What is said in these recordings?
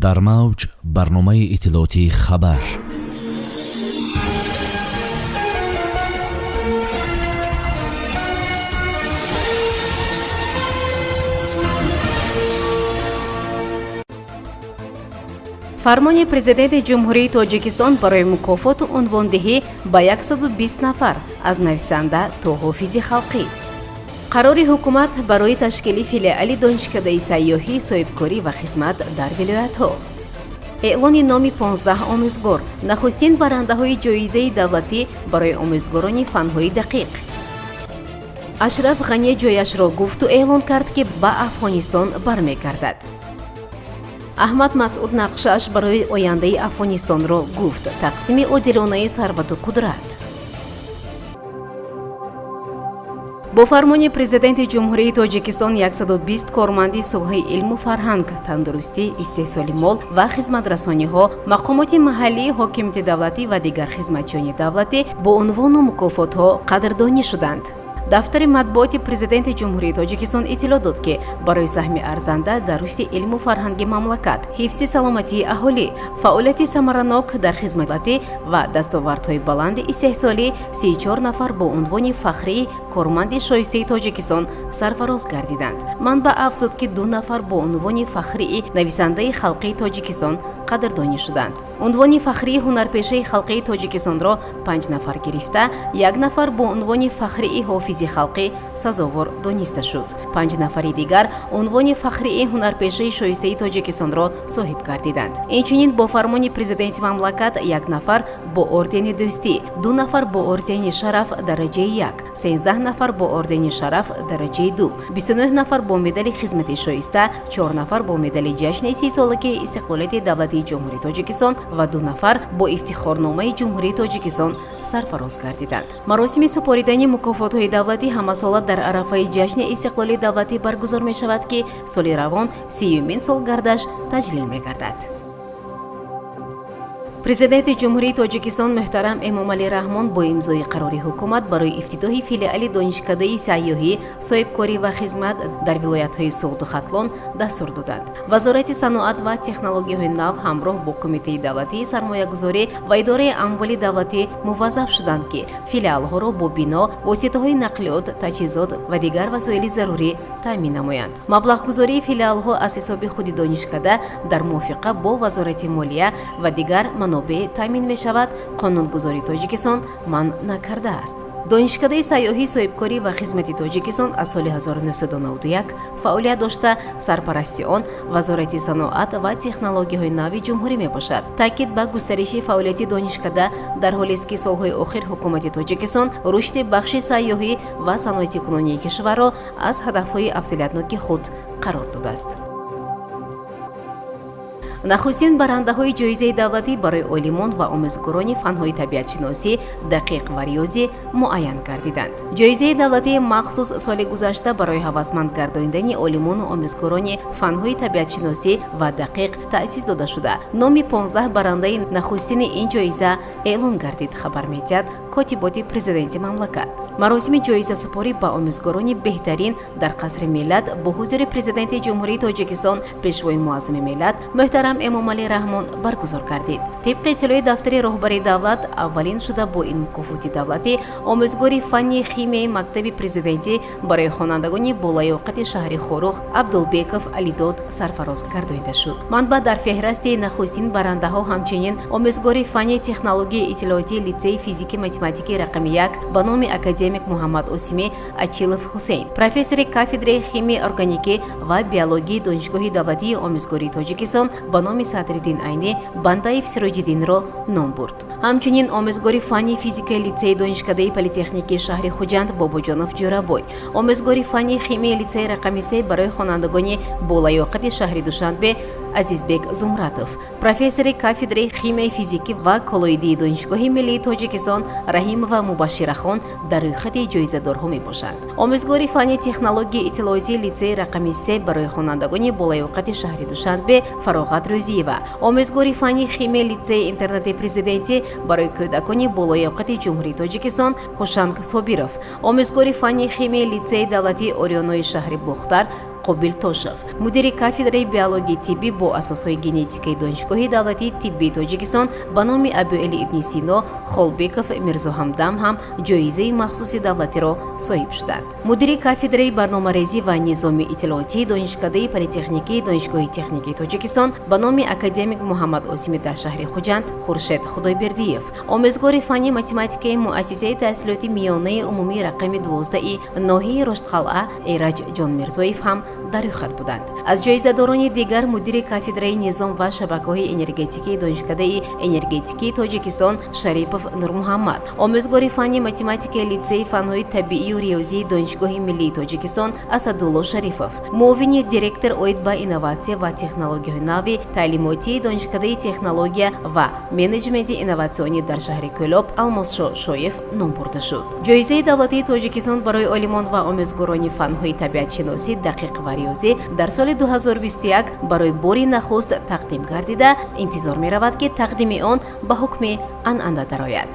Дар мавҷ барномаи иттилоотии «Хабар». Фармони Президенти Ҷумҳурии Тоҷикистон барои мукофоту унвондиҳӣ ба 120 нафар, аз нависанда то ҳофизи халқӣ. Қарори ҳукумат барои ташкили филиали Донишкадаи сайёҳӣ, соҳибкорӣ ва хизмат дар вилоятҳо. Эълони номи 15 омӯзгор, нахустин барандаҳои ҷоизаи давлатӣ барои омӯзгорони фанҳои дақиқ. Ашраф Ғанӣ ҷояшро гуфту эълон кард, ки ба Афғонистон бармегардад. Аҳмад Масъуд нақшааш барои ояндаи Афғонистонро гуфт: тақсими одилонаи сарвату қудрат. Бо фармони Президенти Ҷумҳурии Тоҷикистон 120 корманди соҳаи илму фарҳанг, тандурустӣ, истеҳсоли мол ва хизматрасониҳо, мақомоти маҳаллии ҳокимияти давлатӣ ва дигар хизматчиёни давлатӣ бо унвону мукофотҳо қадрдонӣ шуданд. Дафтари матбуоти Президенти Ҷумҳурии Тоҷикистон иттилоъ дод, ки барои саҳми арзанда дар рушди илму фарҳанги мамлакат, ҳифзи саломатии аҳолӣ, фаъолияти самаранок дар хизмати ва дастовардҳои баланди истеҳсолӣ 34 нафар бо унвони фахрии корманди шоистаи Тоҷикистон сарфароз гардиданд. Манбаъ афзуд, ки ду нафар бо унвони фахрии нависандаи халқии Тоҷикистон қадрдонӣ шуданд. Унвони фахрии ҳунарпешаи халқии Тоҷикистонро панҷ нафар гирифта, як нафар бо унвони фахрии ҳофизи халқӣ сазовор дониста шуд. Панҷ нафари дигар унвони фахрии ҳунарпешаи шоистаи Тоҷикистонро соҳиб гардиданд. Инчунин бо фармони президенти мамлакат як нафар бо ордени Дӯстӣ, ду нафар бо ордени Шараф дараҷаи як, 13 нафар бо ордени Шараф дараҷаи ду, 29 нафар бо медали Хизмати шоиста, чор нафар бо медали ҷашни 30-солагии истиқлолияти давлатии Ҷумҳурии Тоҷикистон ва ду нафар бо Ифтихорномаи Ҷумҳурии Тоҷикистон сарфароз гардиданд. Маросими супоридани мукофотҳои давлатӣ ҳамасола дар арафаи ҷашни истиқлоли давлатӣ баргузор мешавад, ки соли равон сиюмин солгардаш таҷлил мегардад. Президенти Ҷумҳурии Тоҷикистон муҳтарам Эмомалӣ Раҳмон бо имзои қарори ҳукумат барои ифтитоҳи филиали Донишкадаи сайёҳӣ, соҳибкорӣ ва хизмат дар вилоятҳои Суғду Хатлон дастур доданд. Вазорати саноат ва технологияҳои нав ҳамроҳ бо Кумитаи давлатии сармоягузорӣ ва Идораи амволи давлатӣ муваззаф шуданд, ки филиалҳоро бо бино, воситаҳои нақлиёт, таҷҳизот ва дигар васоили зарурӣ таъмин намоянд. Маблағгузории филиалҳо аз ҳисоби худи донишкада дар мувофиқа бо Вазорати молия ва дигар манобеъ таъмин мешавад, қонунгузории Тоҷикистон манъ накардааст. Донишкадаи сайёҳӣ, соҳибкорӣ ва хизмати Тоҷикистон аз соли 1991 фаъолият дошта, сарпарасти он Вазорати саноат ва технологияҳои нави ҷумҳурӣ мебошад. Таъкид ба густариши фаъолияти донишкада дар ҳолест, ки солҳои охир ҳукумати Тоҷикистон рушди бахши сайёҳӣ ва саноатикунонии кишварро аз ҳадафҳои афзалиятноки худ қарор додааст. Нахустин барандаҳои ҷоизаи давлатӣ барои олимон ва омӯзгорони фанҳои табиатшиносӣ, дақиқ ва риёзӣ муайян гардиданд. Ҷоизаи давлатии махсус соли гузашта барои ҳавасманд гардонидани олимону омӯзгорони фанҳои табиатшиносӣ ва дақиқ таъсис дода шуда, номи 15 барандаи нахустини ин ҷоиза эълон гардид, хабар медиҳад Котиботи президенти мамлакат. Маросими ҷоизасупорӣ ба омӯзгорони беҳтарин дар Қасри Миллат бо ҳузури Президенти Ҷумҳурии Тоҷикистон, Пешвои муаззами миллат муҳтарам Эмомалӣ Раҳмон баргузор гардид. Тибқи иттилои дафтари роҳбари давлат, аввалин шуда бо ин мукофоти давлатӣ омӯзгори фанни химияи мактаби президентӣ барои хонандагони болаёқати шаҳри Хоруғ Абдулбеков Алидод сарфароз гардонида шуд. Манбаъ дар феҳрасти нахустин барандаҳо ҳамчунин омӯзгори фанни технологияи иттилоотии литсеи физики математикии рақами як ба номи академик Муҳаммад Осимӣ Ачилов Ҳусейн, профессори кафедраи химияи органикӣ ва биологии Донишгоҳи давлатии омӯзгории Тоҷикистон ба номи Садриддин Айнӣ Бандаев Сироҷиддинро ном бурд. Ҳамчунин омӯзгори фанни физикаи литсеи Донишкадаи политехникии шаҳри Хуҷанд Бобоҷонов Ҷӯрабой, омӯзгори фанни химияи литсеи рақами се барои хонандагони болаёқати шаҳри Душанбе Азизбек Зумратов, профессори кафедраи химияи физикӣ ва коллоидии Донишгоҳи миллии Тоҷикистон Раҳимова Мубашширахон дар рӯйхати ҷоизадорҳо мебошанд. Омӯзгори фанни технологияи иттилоотии литсеи рақами се барои хонандагони болаёқати шаҳри Душанбе Фароғат Рӯзиева, омӯзгори фанни химияи литсеи интернати президентӣ барои кӯдакони болаёқати Ҷумҳурии Тоҷикистон Ҳушанг Собиров, омӯзгори фанни химияи литсеи давлатии Орионои шаҳри Бохтар. Қобил Тошев, мудири кафедраи биологияи тиббӣ бо асосҳои генетикаи Донишгоҳи давлатии тиббии Тоҷикистон ба номи Абуалӣ ибни Сино Холбеков Мирзоҳамдам ҳам ҷоизаи махсуси давлатиро соҳиб шуданд. Мудири кафедраи барномарезӣ ва низоми иттилоотии Донишкадаи политехникии Донишгоҳи техникии Тоҷикистон ба номи академик Муҳаммад Осимӣ дар шаҳри Хуҷанд Хуршед Худойбердиев, омӯзгори фанни математикаи Муассисаи таҳсилоти миёнаи умумии рақами 12-и ноҳияи Роштқалъа Эраҷ Ҷонмирзоев ҳам дар рӯйхат буданд. Аз ҷоизадорони дигар мудири кафедраи низом ва шабакаҳои энергетикии Донишкадаи энергетикии Тоҷикистон Шарипов Нурмуҳаммад, омӯзгори фанни математикаи Литсеи фанҳои табиию риёзии Донишгоҳи миллии Тоҷикистон Асадулло Шарифов, муовини директор оид ба инноватсия ва технологияҳои нави таълимотии Донишкадаи технология ва менеҷменти инноватсионӣ дар шаҳри Кӯлоб Алмосшо Шоев ном бурда шуд. Ҷоизаи давлатии Тоҷикистон барои олимон ва омӯзгорони фанҳои табиатшиносӣ, дақиқ ва риёзӣ дар соли 2021 барои бори нахуст тақдим гардида, интизор меравад, ки тақдими он ба ҳукми анъана дарояд.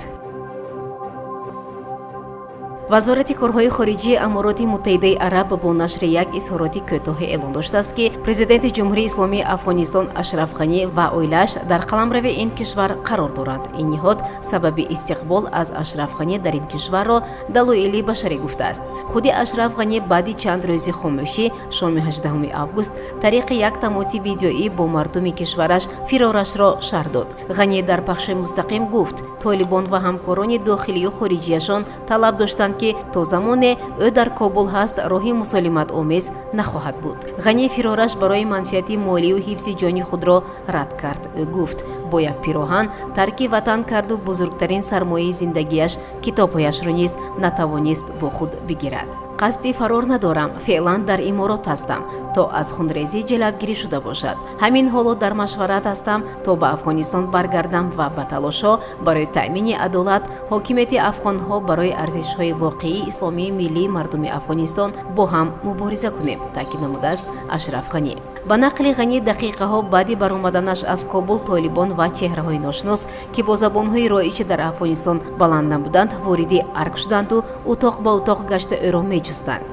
Вазорати корҳои хориҷии Амороти Муттаҳидаи Араб бо нашри як изҳороти кӯтоҳе эълон доштааст, ки президенти Ҷумҳурии Исломии Афғонистон Ашраф Ғанӣ ва оилааш дар қаламрави ин кишвар қарор доранд. Ин ниҳод сабаби истиқбол аз Ашраф Ғанӣ дар ин кишварро далоили башарӣ гуфтааст. Худи Ашраф Ғанӣ баъди чанд рӯзи хомӯшӣ шоми 18 август тариқи як тамоси видеоӣ бо мардуми кишвараш фирорашро шарҳ дод. Ғанӣ дар пахши мустақим гуфт, толибон ва ҳамкорони дохилию хориҷияшон талаб доштанд, ки то замоне ӯ дар Кобул ҳаст, роҳи мусолиматомез нахоҳад буд. Ғанӣ фирораш барои манфиати молию ҳифзи ҷони худро рад кард. Ӯ гуфт, бо як пироҳан тарки ватан карду бузургтарин сармояи зиндагиаш, китобҳояшро низ натавонист бо худ бигирад. «Қасди фарор надорам. Феълан дар Иморот ҳастам, то аз хунрезӣ ҷилавгирӣ шуда бошад. Ҳамин ҳоло дар машварат ҳастам, то ба Афғонистон баргардам ва ба талошҳо барои таъмини адолат, ҳокимияти афғонҳо, барои арзишҳои воқеии исломии миллии мардуми Афғонистон бо ҳам мубориза кунем», таъкид намудааст Ашраф Ғанӣ. Ба нақли Ғанӣ, дақиқаҳо баъди баромаданаш аз Кобул толибон ва чеҳраҳои ношинос, ки бо забонҳои роиҷи дар Афғонистон баланд набуданд, вориди арг шуданду утоқ ба утоқ гашта ӯро меҷустанд.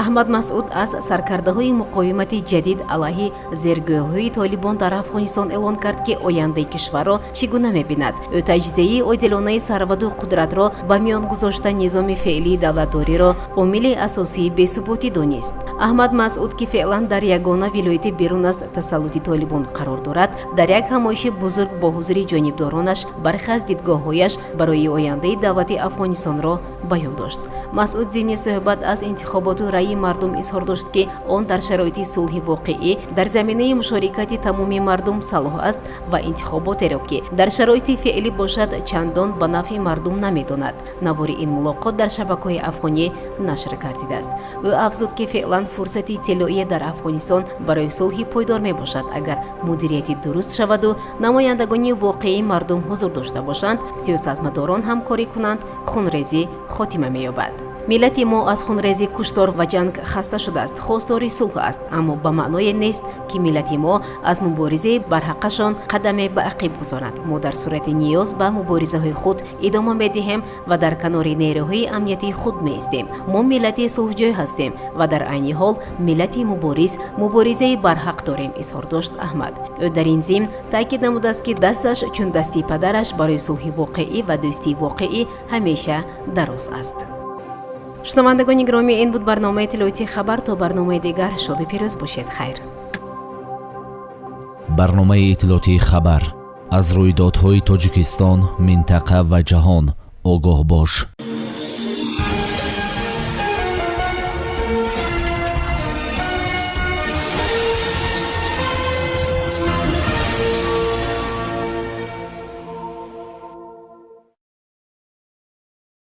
Аҳмад Масъуд аз саркардаҳои муқовимати ҷадид алайҳи зергӯҳҳои толибон дар Афғонистон эълон кард, ки ояндаи кишварро чӣ гуна мебинад. Ӯ таҷзияи одилонаи сарвату қудратро ба миён гузошта, низоми феълии давлатдориро омили асосии бесуботӣ донист. Аҳмад Масъуд, ки феълан дар ягона вилояти берун аз тасаллути толибон қарор дорад, дар як ҳамоиши бузург бо ҳузури ҷонибдоронаш бархе аз дидгоҳҳояш барои ояндаи давлати Афғонистонро баён дошт. Масъуд зимни суҳбат аз интихоботу раъйи мардум изҳор дошт, ки он дар шароити сулҳи воқеӣ дар заминаи мушорикати тамоми мардум салоҳ аст ва интихоботеро, ки дар шароити феълӣ бошад, чандон ба нафъи мардум намедонад. Навори ин мулоқот дар шабакаҳои афғонӣ нашр гардидааст. Ӯ афзуд, ки феълан фурсати тиллоие дар Афғонистон барои сулҳи пойдор мебошад, агар мудирияти дуруст шаваду намояндагони воқеии мардум ҳузур дошта бошанд, сиёсатмадорон ҳамкорӣ кунанд, хунрезӣ хотима меёбад. «Миллати мо аз хунрезӣ, куштор ва ҷанг хаста шудааст, хостори сулҳ аст, аммо ба маъное нест, ки миллати мо аз муборизаи барҳаққашон қадаме ба ақиб гузоранд. Мо дар сурати ниёз ба муборизаҳои худ идома медиҳем ва дар канори нерӯҳои амниятии худ меистем. Мо миллати сулҳҷӯй ҳастем ва дар айни ҳол миллати мубориз, муборизаи барҳақ дорем», изҳор дошт Аҳмад. Ӯ дар ин зимн таъкид намудааст, ки дасташ чун дасти падараш барои сулҳи воқеӣ ва дӯстии воқеӣ ҳамеша дароз аст. Шунавандагони гиромӣ, ин буд барномаи иттилоотии «Хабар». То барномаи дигар шоду пирӯз бошед, хайр. Барномаи иттилоотии «Хабар». Аз рӯйдодҳои Тоҷикистон, минтақа ва ҷаҳон огоҳ бош.